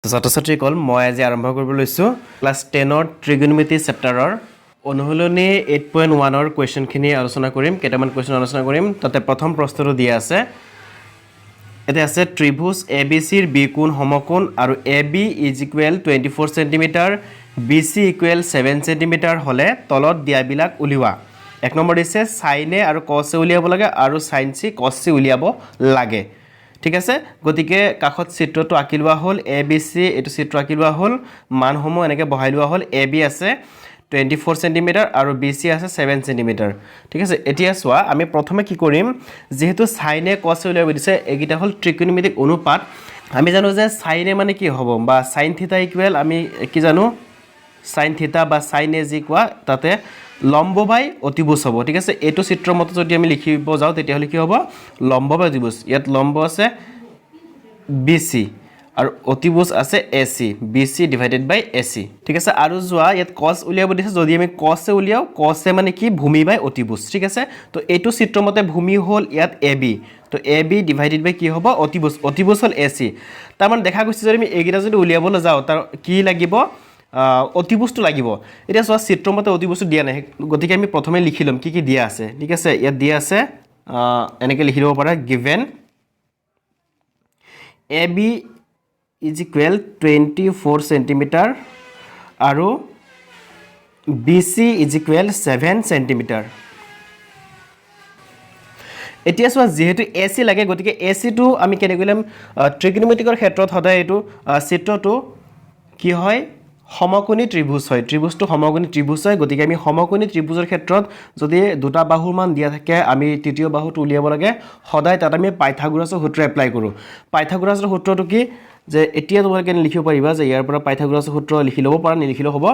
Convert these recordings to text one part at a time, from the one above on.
ছাত্ৰ ছাত্ৰীসকল, মই আজি আৰম্ভ কৰিব লৈছোঁ ক্লাছ 10ৰ ট্ৰিগোনোমেট্ৰি চেপ্টাৰৰ অনুশীলনী 8.1ৰ কুৱেশ্যনখিনি আলোচনা কৰিম। কেইটামান কুৱেশ্যন আলোচনা কৰিম। তাতে প্ৰথম প্ৰশ্নটো দিয়া আছে। ইয়াতে আছে, ত্ৰিভুজ এ বি চিৰ বি কোণ সমকোণ আৰু AB is equal 24 centimetre, BC equal 7 centimetre হ'লে তলত দিয়াবিলাক উলিওৱা। এক নম্বৰ দিছে চাইন এ আৰু কছ এ উলিয়াব লাগে আৰু চাইন চি, কছ চি উলিয়াব লাগে। ঠিক আছে। গতিকে কাষত চিত্ৰটো আঁকি লোৱা হ'ল। এ বি চি এইটো চিত্ৰ আঁকি লোৱা হ'ল। মানসমূহ এনেকৈ বহাই লোৱা হ'ল। এ বি আছে 24 চেণ্টিমিটাৰ আৰু বি চি আছে 7 চেণ্টিমিটাৰ। ঠিক আছে। এতিয়া চোৱা, আমি প্ৰথমে কি কৰিম? যিহেতু চাইন এ, কছ এ উলিয়াব দিছে, এইকেইটা হ'ল ত্ৰিকোণমিতিক অনুপাত। আমি জানো যে চাইন এ মানে কি হ'ব বা চাইন থিতা ইকুৱেল আমি কি জানো? চাইন থিতা বা চাইন এ যি কোৱা, তাতে লম্ব বাই অতিভুজ হ'ব। ঠিক আছে। এইটো চিত্ৰৰ মতে যদি আমি লিখিব যাওঁ, তেতিয়াহ'লে কি হ'ব? লম্ব বাই অতিভুজ। ইয়াত লম্ব আছে বি চি আৰু অতিভুজ আছে AC, BC divided by AC। ঠিক আছে। আৰু যোৱা, ইয়াত কছ উলিয়াব দিছে। যদি আমি কছ এ উলিয়াওঁ, কছ এ মানে কি? ভূমি বাই অতিভুজ। ঠিক আছে। তো এইটো চিত্ৰৰ মতে ভূমি হ'ল ইয়াত এ বি। তো এ বি ডিভাইডেড বাই কি হ'ব? অতিভুজ। অতিভুজ হ'ল এ চি। তাৰমানে দেখা গৈছে, যদি আমি এইকেইটা যদি উলিয়াবলৈ যাওঁ, তাৰ কি লাগিব? অতিভুজটো লাগিব। এতিয়া চোৱা, চিত্ৰৰ মতে অতিভুজটো দিয়া নাই। গতিকে আমি প্ৰথমে লিখি ল'ম কি কি দিয়া আছে। ঠিক আছে। ইয়াত দিয়া আছে, এনেকৈ লিখি ল'ব পাৰা, given AB is equal 24 centimetre আৰু BC is equal 7 centimetre। এতিয়া চোৱা, যিহেতু এ চি লাগে, গতিকে এ চিটো আমি কেনেকৈ উলিয়াম? ত্ৰিকোণমিতিকৰ ক্ষেত্ৰত সদায় এইটো চিত্ৰটো কি হয়? সমকোণী ত্ৰিভুজ হয়। ত্ৰিভুজটো সমকোণী ত্ৰিভুজ হয়। গতিকে আমি সমকোণী ত্ৰিভুজৰ ক্ষেত্ৰত যদি দুটা বাহুৰ মান দিয়া থাকে, আমি তৃতীয় বাহুটো উলিয়াব লাগে, সদায় তাত আমি পাইথাগোৰাছৰ সূত্ৰ এপ্লাই কৰোঁ। পাইথাগোৰাছৰ সূত্ৰটো কি যে এতিয়া তোমালোকে লিখিব পাৰিবা যে ইয়াৰ পৰা পাইথাগোৰাছৰ সূত্ৰ লিখি ল'ব পাৰা, নিলিখিলেও হ'ব,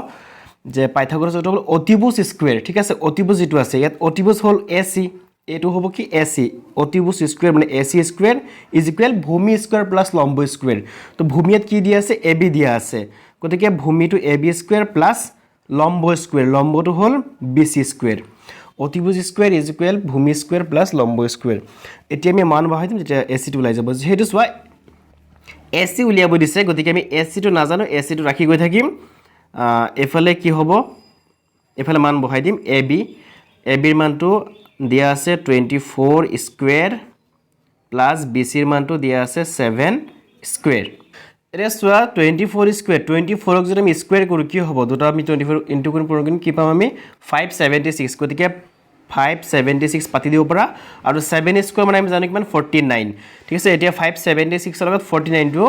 যে পাইথাগোৰাছৰ সূত্ৰ হ'ল অতিভুজ স্কুৱেৰ। ঠিক আছে। অতিভুজ যিটো আছে ইয়াত, অতিভুজ হ'ল এ চি। এইটো হ'ব কি? এ চি। অতিভুজ স্কুৱেৰ মানে AC square is equal ভূমি স্কুৱেৰ প্লাছ লম্ব স্কুৱেৰ। তো ভূমি ইয়াত কি দিয়া আছে? এ বি দিয়া আছে। গতিকে ভূমিটো এ বি স্কুৱেৰ প্লাছ লম্ব স্কুৱেৰ, লম্বটো হ'ল বি চি স্কুৱেৰ। অতিভুজ স্কুৱেৰ is equal ভূমি স্কুৱেৰ প্লাছ লম্ব স্কুৱেৰ। এতিয়া আমি মান বহাই দিম, তেতিয়া এ চিটো ওলাই যাব। যিহেতু চোৱা, এ চি উলিয়াব দিছে, গতিকে আমি এ চিটো নাজানো, এ চিটো ৰাখি গৈ থাকিম। এইফালে কি হ'ব? এইফালে মান বহাই দিম। এ বি, এ বিৰ মানটো দিয়া আছে 24 স্কুৱেৰ প্লাছ বি চিৰ মানটো দিয়া আছে ছেভেন স্কুৱেৰ। এতিয়া চোৱা, 24 স্কুৱেৰ, 24ক যদি আমি স্কুৱেৰ কৰোঁ কি হ'ব? দুটা আমি 24 ইণ্টু কৰি পূৰণ কৰিম, কি পাম আমি? 576। গতিকে 576 পাতি দিব পৰা আৰু ছেভেন স্কুৱেৰ মানে আমি জানো কিমান? 49। ঠিক আছে। এতিয়া 576ৰ লগত 49টো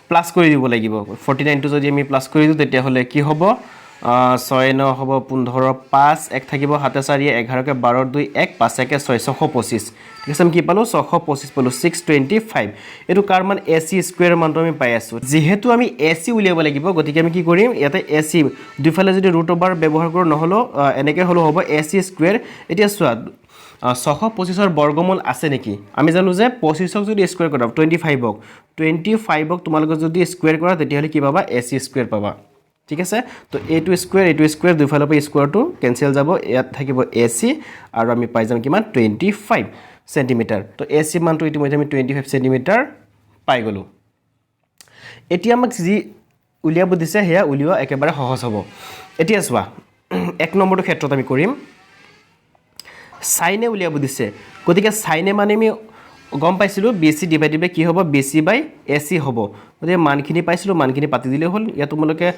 প্লাছ কৰি দিব লাগিব। 49টো যদি আমি প্লাছ কৰি দিওঁ, তেতিয়াহ'লে কি হ'ব? ছয় ন হ'ব 15, পাঁচ এক থাকিব, সাতে চাৰিয়ে 11কে 12, দুই এক, পাঁচ একে ছয়, 625। ঠিক আছে। আমি কি পালোঁ? 625 পালোঁ, 625। এইটো কাৰ মান? এ চি স্কুৱেৰ মানটো আমি পাই আছোঁ। যিহেতু আমি এ চি উলিয়াব লাগিব, গতিকে আমি কি কৰিম? ইয়াতে এ চি দুইফালে যদি ৰুট অভাৰ ব্যৱহাৰ কৰোঁ, নহ'লেও এনেকৈ হ'লেও হ'ব, এ চি স্কুৱেৰ। এতিয়া চোৱা, 625ৰ বৰ্গমূল আছে নেকি? আমি জানো যে 25ক যদি স্কুৱেৰ কৰা, 25ক তোমালোকে যদি স্কুৱেৰ কৰা, তেতিয়াহ'লে কি পাবা? এ চি স্কুৱেৰ পাবা। ঠিক আছে। তো এইটো স্কুৱেৰ, এইটো স্কুৱেৰ, দুইফালৰ পৰা স্কুৱেৰটো কেঞ্চেল যাব। ইয়াত থাকিব এ চি আৰু আমি পাই যাম কিমান? 25 চেণ্টিমিটাৰ। তো এ চি মানটো ইতিমধ্যে আমি 25 চেণ্টিমিটাৰ পাই গ'লোঁ। এতিয়া আমাক যি উলিয়াব দিছে, সেয়া উলিওৱা একেবাৰে সহজ হ'ব। এতিয়া চোৱা, এক নম্বৰটো ক্ষেত্ৰত আমি কৰিম, চাইন এ উলিয়াব দিছে। গতিকে চাইন এ মানে আমি গম পাইছিলোঁ বি চি ডিভাইডেড বাই কি হ'ব? B C by A C হ'ব। গতিকে মানখিনি পাইছিলোঁ, মানখিনি পাতি দিলেই হ'ল। ইয়াত তোমালোকে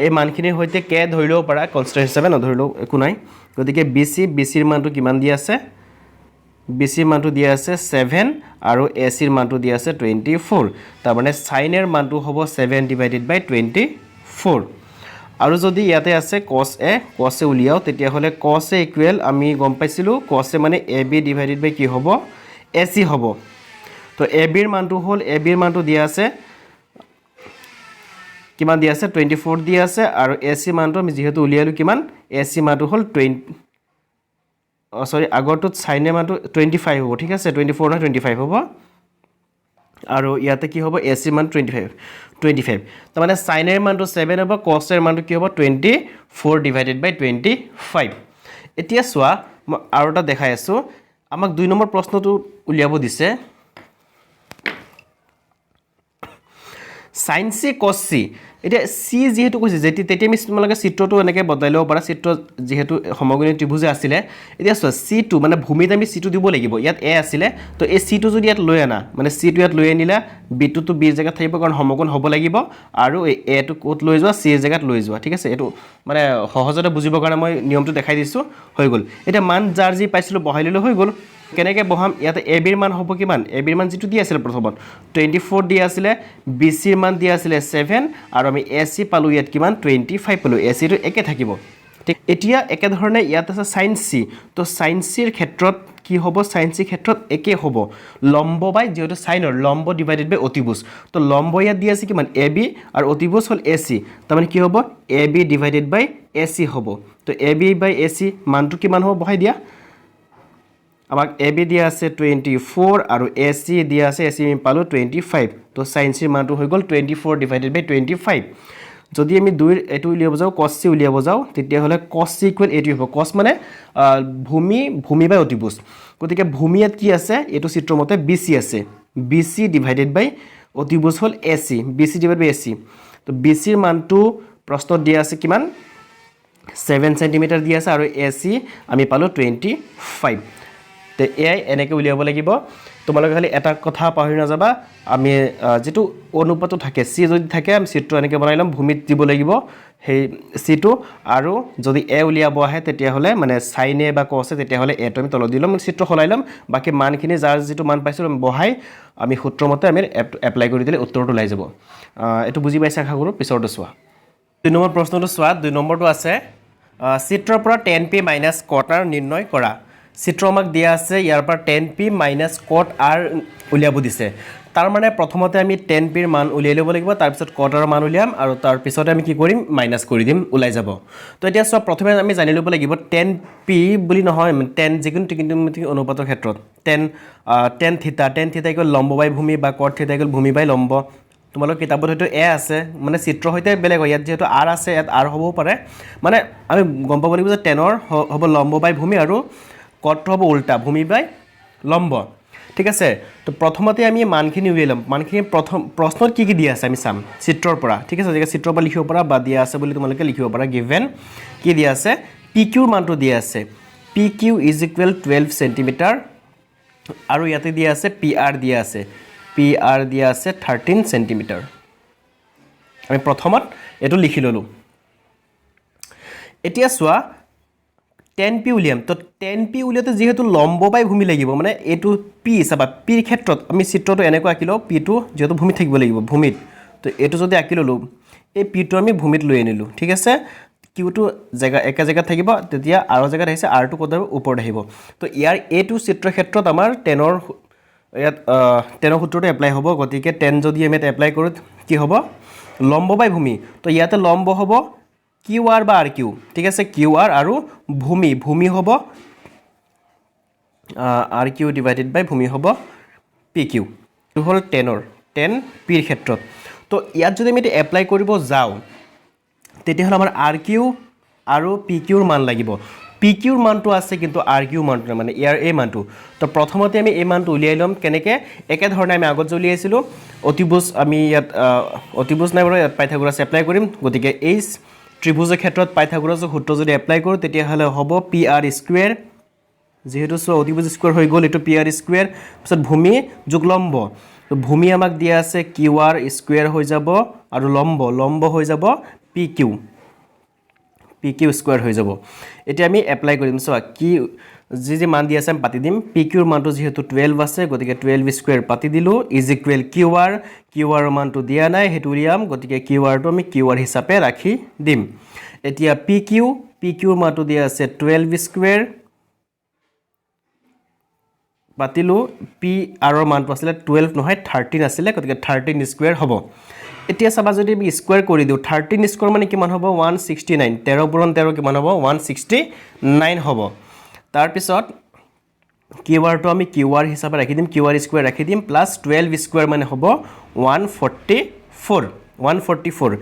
এই মানখিনিৰ সৈতে কে ধৰি ল'ব পাৰা কনষ্টেণ্ট হিচাপে, নধৰিলেও একো নাই। গতিকে বি চি, বি চিৰ মানটো কিমান দিয়া আছে? বি চিৰ মানটো দিয়া আছে 7 আৰু এ চিৰ মানটো দিয়া আছে 24। তাৰমানে চাইন এৰ মানটো হ'ব 7 ডিভাইডেড বাই 24। আৰু যদি ইয়াতে আছে কছ এ, কছ এ উলিয়াওঁ, তেতিয়াহ'লে কছ এ ইকুৱেল আমি গম পাইছিলোঁ, কছ এ মানে এ বি ডিভাইডেড বাই কি হ'ব? এ চি হ'ব। তো এ বিৰ মানটো হ'ল, এ বিৰ মানটো দিয়া আছে কিমান? দিয়া আছে 24 দিয়া আছে। আৰু এ চি মানটো আমি যিহেতু উলিয়ালোঁ কিমান? এ চি মানটো হ'ল 20, অঁ চৰি, আগৰটোত চাইন এ মানটো 25 হ'ব। ঠিক আছে, 24 নহয়, 25 হ'ব। আৰু ইয়াতে কি হ'ব? এ চি মান 25, 25। তাৰমানে চাইন এৰ মানটো 7 হ'ব, কছ এৰ মানটো কি হ'ব? 24 ডিভাইডেড বাই 25। এতিয়া চোৱা, মই আৰু এটা দেখাই আছোঁ। আমাক দুই নম্বৰ প্ৰশ্নটো উলিয়াব দিছে। চাইন চি কছ চি। এতিয়া চি যিহেতু কৈছে, যেতিয়া তেতিয়া আমি তোমালোকে চিত্ৰটো এনেকৈ বদলাই ল'ব পাৰা। চিত্ৰ যিহেতু সমকোণী ত্ৰিভুজে আছিলে। এতিয়া চোৱা, চিটো মানে ভূমিত আমি চিটো দিব লাগিব। ইয়াত এ আছিলে, তো এই চিটো যদি ইয়াত লৈ আনা, মানে চিটো ইয়াত লৈ আনিলা, বিটোতো বিৰ জেগাত থাকিব, কাৰণ সমকোণ হ'ব লাগিব। আৰু এই এটো ক'ত লৈ যোৱা? চিৰ জেগাত লৈ যোৱা, ঠিক আছে? এইটো মানে সহজতে বুজিবৰ কাৰণে মই নিয়মটো দেখাই দিছোঁ। হৈ গ'ল। এতিয়া মান যাৰ যি পাইছিলোঁ বহাই ল'লে হৈ গ'ল। কেনেকৈ বহাম? ইয়াতে এ বিৰ মান হ'ব কিমান? এ বিৰ মান যিটো দি আছিলে প্ৰথমত 24 দিয়া আছিলে, বি চিৰ মান দিয়া আছিলে 7 আৰু আমি এ চি পালোঁ ইয়াত কিমান? 25 পালোঁ। এ চিটো একে থাকিব। ঠিক, এতিয়া একেধৰণে ইয়াত আছে চাইন চি। তো চাইন চিৰ ক্ষেত্ৰত কি হ'ব? চাইন চিৰ ক্ষেত্ৰত একে হ'ব, লম্ব বাই, যিহেতু চাইনৰ লম্ব ডিভাইডেড বাই অতিভুজ। তো লম্ব ইয়াত দি আছে কিমান? A B. আৰু অতিভুজ হ'ল এ চি। তাৰমানে কি হ'ব? AB divided by AC হ'ব। তো AB by AC মানটো কিমান হ'ব বহাই দিয়া। আমাক এ বি দিয়া আছে 24 আৰু এ চি দিয়া আছে, এ চি আমি পালোঁ 25। তো চাইন চিৰ মানটো হৈ গ'ল 24 ডিভাইডেড বাই 25। যদি আমি দুইৰ এইটো উলিয়াব যাওঁ, কছ চি উলিয়াব যাওঁ, তেতিয়াহ'লে কছ চি ইকুৱেল এইটোৱে হ'ব। কছ মানে ভূমি, ভূমি বাই অতিভুজ। গতিকে ভূমি ইয়াত কি আছে? এইটো চিত্ৰমতে বি চি আছে। বি চি ডিভাইডেড বাই অতিভুজ হ'ল AC, BC divide by AC। তো বি চিৰ মানটো প্ৰশ্নত দিয়া আছে কিমান? 7 চেণ্টিমিটাৰ দিয়া আছে আৰু এ চি আমি পালোঁ 25। তে এয়াই, এনেকৈ উলিয়াব লাগিব। তোমালোকে খালি এটা কথা পাহৰি নাযাবা, আমি যিটো অনুপাতো থাকে, চি যদি থাকে আমি চিত্ৰ এনেকৈ বনাই ল'ম, ভূমিত দিব লাগিব সেই চিটো। আৰু যদি এ উলিয়াব আহে, তেতিয়াহ'লে মানে চাইন এ বা কছ এ, তেতিয়াহ'লে এটো আমি তলত দি ল'ম, চিত্ৰ সলাই ল'ম। বাকী মানখিনি যাৰ যিটো মান পাইছোঁ আমি বহাই আমি সূত্ৰমতে আমি এপ্লাই কৰি দিলে উত্তৰটো ওলাই যাব। এইটো বুজি পাইছে আশা কৰোঁ। পিছৰটো চোৱা, 2 নম্বৰ প্ৰশ্নটো চোৱা। 2 নম্বৰটো আছে, চিত্ৰৰ পৰা tan P minus cot R নিৰ্ণয় কৰা। চিত্ৰ আমাক দিয়া আছে, ইয়াৰ পৰা tan P minus cot R উলিয়াব দিছে। তাৰমানে প্ৰথমতে আমি টেন পিৰ মান উলিয়াই ল'ব লাগিব, তাৰপিছত কট আৰৰ মান উলিয়াম আৰু তাৰপিছতে আমি কি কৰিম? মাইনাছ কৰি দিম, ওলাই যাব। তো এতিয়া চোৱা, প্ৰথমে আমি জানি ল'ব লাগিব, টেন পি বুলি নহয়, টেন যিকোনো ত্ৰিকোণমিতিক অনুপাতৰ ক্ষেত্ৰত tan theta, tan theta equal লম্ব বাই ভূমি বা কট থিতা ইকুৱেল ভূমি বাই লম্ব। তোমালোকৰ কিতাপত হয়তো এ আছে, মানে চিত্ৰৰ সৈতে বেলেগ হয়। ইয়াত যিহেতু আৰ আছে, ইয়াত আৰ হ'বও পাৰে। মানে আমি গম পাব লাগিব যে টেনৰ হ'ব লম্ব বাই ভূমি আৰু কটটো হ'ব উল্টা, ভূমি বাই লম্ব, ঠিক আছে? তো প্ৰথমতে আমি মানখিনি উলিয়াই ল'ম। মানখিনি প্ৰথম প্ৰশ্নত কি কি দিয়া আছে আমি চাম চিত্ৰৰ পৰা, ঠিক আছে? যেতিয়া চিত্ৰৰ পৰা লিখিব পাৰা বা দিয়া আছে বুলি তোমালোকে লিখিব পাৰা। গিভেন কি দিয়া আছে? পি কিউৰ মানটো দিয়া আছে, PQ is equal 12 centimeter। আৰু ইয়াতে দিয়া আছে পি আৰ দিয়া আছে, পি আৰ দিয়া আছে 13 চেণ্টিমিটাৰ। আমি প্ৰথমত এইটো লিখি ল'লোঁ। এতিয়া চোৱা, টেন পি উলিয়াম। তো টেন পি উলিয়াওঁতে যিহেতু লম্ব বাই ভূমি লাগিব, মানে এইটো পি চাবা, পিৰ ক্ষেত্ৰত আমি চিত্ৰটো এনেকৈ আঁকি লওঁ। পিটো যিহেতু ভূমিত থাকিব লাগিব, ভূমিত, তো এইটো যদি আঁকি ল'লোঁ, এই পিটো আমি ভূমিত লৈ আনিলোঁ, ঠিক আছে? কিউটো জেগা একে জেগাত থাকিব, তেতিয়া আৰৰ জেগাত আহিছে, আৰটো ক'ত আহিব? ওপৰত আহিব। তো ইয়াৰ এইটো চিত্ৰৰ ক্ষেত্ৰত আমাৰ টেনৰ ইয়াত টেনৰ সূত্ৰটো এপ্লাই হ'ব। গতিকে টেন যদি আমি ইয়াত এপ্লাই কৰোঁ কি হ'ব? লম্ব বাই ভূমি। তো ইয়াতে লম্ব হ'ব কিউ আৰ বা আৰ কিউ, ঠিক আছে? Q R. আৰু ভূমি, ভূমি হ'ব আৰ কিউ ডিভাইডেড বাই ভূমি হ'ব পি কিউ। এইটো হ'ল টেনৰ, টেন পিৰ ক্ষেত্ৰত। তো ইয়াত যদি আমি এতিয়া এপ্লাই কৰিব যাওঁ, তেতিয়াহ'লে আমাৰ আৰ কিউ আৰু পি কিউৰ মান লাগিব। পি কিউৰ মানটো আছে, কিন্তু আৰ কিউ মানটো নাই, মানে ইয়াৰ এই মানটো। তো প্ৰথমতে আমি এই মানটো উলিয়াই ল'ম। কেনেকৈ? একেধৰণে আমি আগত যে উলিয়াইছিলোঁ, অতিভুজ আমি ইয়াত অতিভুজ নাই বাৰু, ইয়াত পাইথাগোৰাছ এপ্লাই কৰিম। গতিকে এই ত্ৰিভুজৰ ক্ষেত্ৰত পাইথাগোৰাছৰ সূত্ৰ যদি এপ্লাই কৰোঁ, তেতিয়াহ'লে হ'ব পি আৰ স্কুৱেৰ, যিহেতু চোৱা অতিভুজ স্কুৱেৰ হৈ গ'ল এইটো, পি আৰ স্কুৱেৰ, পিছত ভূমি যোগ লম্ব। তো ভূমি আমাক দিয়া আছে কিউ আৰ স্কুৱেৰ হৈ যাব আৰু লম্ব, লম্ব হৈ যাব PQ, PQ square হৈ যাব। এতিয়া আমি এপ্লাই কৰিম। চোৱা, কি যি যি মান দি আছে আমি পাতি দিম। পি কিউৰ মানটো যিহেতু 12 আছে, গতিকে 12 স্কুৱেৰ পাতি দিলোঁ, is equal QR, Q আৰৰ মানটো দিয়া নাই, সেইটো উলিয়াম, গতিকে কিউ আৰটো আমি কিউ আৰ হিচাপে ৰাখি দিম। এতিয়া পি কিউ, পি কিউৰ মানটো দিয়া আছে 12 স্কুৱেৰ পাতিলোঁ। পি আৰৰ মানটো আছিলে 12 নহয়, 13 আছিলে, গতিকে 13 স্কুৱেৰ হ'ব। এতিয়া চাবা, যদি আমি স্কুৱেৰ কৰি দিওঁ, 13 স্কুৱেৰ মানে কিমান হ'ব? 169। 13 পূৰণ 13 কিমান হ'ব? 169 হ'ব। তাৰপিছত কিউ আৰটো আমি কিউ আৰ হিচাপে ৰাখি দিম, কিউ আৰ স্কুৱেৰ ৰাখি দিম, প্লাছ 12 স্কুৱেৰ মানে হ'ব 144, 144।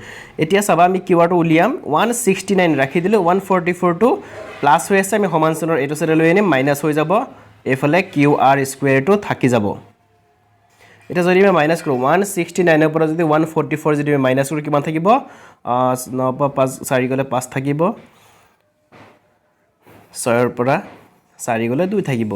এতিয়া চাবা, আমি কিউ আৰটো উলিয়াম। 169 ৰাখি দিলোঁ, 144টো প্লাছ হৈ আছে, আমি সমান চিহ্নৰ এইটো চাইডে লৈ আনিম, মাইনাছ হৈ যাব। এইফালে কিউ আৰ স্কুৱেৰটো থাকি যাব। এতিয়া যদি আমি মাইনাছ কৰোঁ, 169ৰ পৰা যদি 144 যদি আমি মাইনাছ কৰোঁ, কিমান থাকিব? 9 পৰা 5 4 গ'লে 5 থাকিব, 6ৰ পৰা 4 গ'লে 2 থাকিব,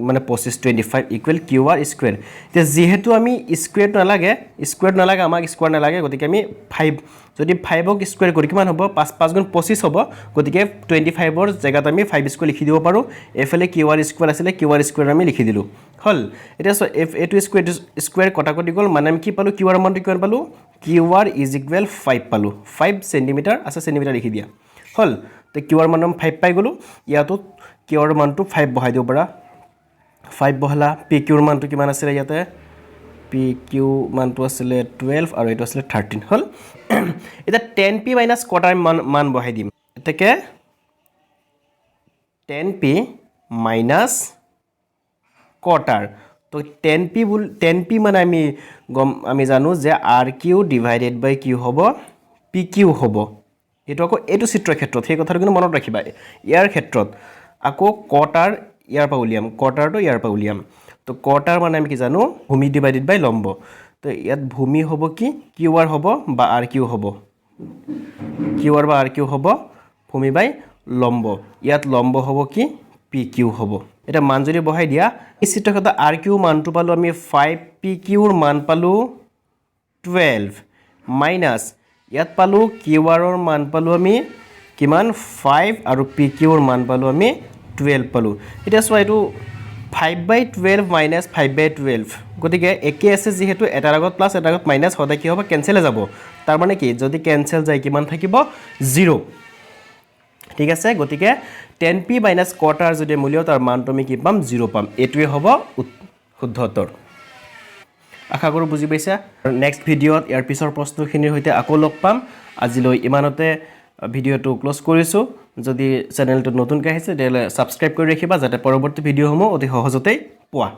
মানে 25, 25 ইকুৱেল কিউ আৰ স্কুৱেৰ। এতিয়া যিহেতু আমি স্কুৱেৰ নালাগে, স্কুৱেৰ নালাগে আমাক, স্কুৱেৰ নালাগে, গতিকে আমি 5, যদি 5ক স্কুৱেৰ কৰি কিমান হ'ব? 5 5 গুণ 25 হ'ব। গতিকে 25ৰ জেগাত আমি 5 স্কুৱেৰ লিখি দিব পাৰোঁ। এইফালে কিউ আৰ স্কুৱেৰ আছিলে, কিউ আৰ স্কুৱেৰ আমি লিখি দিলোঁ, হ'ল। এতিয়া চোৱা, এইটো স্কুৱেৰ, এইটো স্কুৱেৰ কটাকটি গ'ল, মানে আমি কি পালোঁ? কিউ আৰ মানটো কিমান পালোঁ? Q R is equal 5 পালোঁ। 5 চেণ্টিমিটাৰ আছে, চেণ্টিমিটাৰ লিখি দিয়া হ'ল। তো কিউ আৰ মানটো আমি 5 পাই গ'লোঁ। ইয়াতো কিউ আৰ মানটো 5 বহাই দিব পাৰা। 5 বহালা। পি কিউৰ মানটো কিমান আছিলে ইয়াতে? পি কিউ মানটো আছিলে 12 আৰু এইটো আছিলে 13, হ'ল। এতিয়া টেন পি মাইনাছ কট আৰ মান বহাই দিম। এতেকে টেন পি মাইনাছ কট আৰ। তো টেন পি বুল টেন পি মানে আমি জানো যে আৰ কিউ ডিভাইডেড বাই কিউ হ'ব, পি কিউ হ'ব। এইটো আকৌ এইটো চিত্ৰৰ ক্ষেত্ৰত, সেই কথাটো কিন্তু মনত ৰাখিবা। ইয়াৰ ক্ষেত্ৰত আকৌ কট আৰ ইয়াৰ পৰা উলিয়াম, কট আৰটো ইয়াৰ পৰা উলিয়াম। তো কট আৰ মানে আমি কি জানো? ভূমি ডিভাইডেড বাই লম্ব। তো ইয়াত ভূমি হ'ব কি? কিউ আৰ হ'ব বা আৰ কিউ হ'ব, কিউ আৰ বা আৰ কিউ হ'ব, ভূমি বাই লম্ব। ইয়াত লম্ব হ'ব কি? পি কিউ হ'ব। এতিয়া মান যদি বহাই দিয়া, এই চিত্ৰৰ ক্ষেত্ৰত আৰ কিউ মানটো পালোঁ আমি 5, পি কিউৰ মান পালোঁ 12, মাইনাছ ইয়াত পালোঁ কিউ আৰৰ মান পালোঁ আমি কিমান? 5, আৰু পি কিউৰ মান পালোঁ আমি 12 পালোঁ। এতিয়া চোৱা, এইটো 5 বাই 12 মাইনাছ 5 বাই 12, গতিকে একে আছে যিহেতু, এটাৰ আগত প্লাছ এটাৰ আগত মাইনাছ, সদায় কি হ'ব? কেঞ্চেলে যাব। তাৰমানে কি, যদি কেঞ্চেল যায় কিমান থাকিব? জিৰ'। ঠিক আছে। গতিকে টেন পি মাইনাছ কট আৰ যদি মূল্য, তাৰ মানটো আমি কি পাম? জিৰ' পাম। এইটোৱে হ'ব শুদ্ধ উত্তৰ। আশা কৰোঁ বুজি পাইছা। নেক্সট ভিডিঅ'ত ইয়াৰ পিছৰ প্ৰশ্নখিনিৰ সৈতে আকৌ লগ পাম। আজিলৈ ইমানতে ভিডিঅ'টো ক্ল'জ কৰিছোঁ। যদি চেনেলটোত নতুনকৈ আহিছে, তেতিয়াহ'লে ছাবস্ক্ৰাইব কৰি ৰাখিবা, যাতে পৰৱৰ্তী ভিডিঅ'সমূহ অতি সহজতেই পোৱা।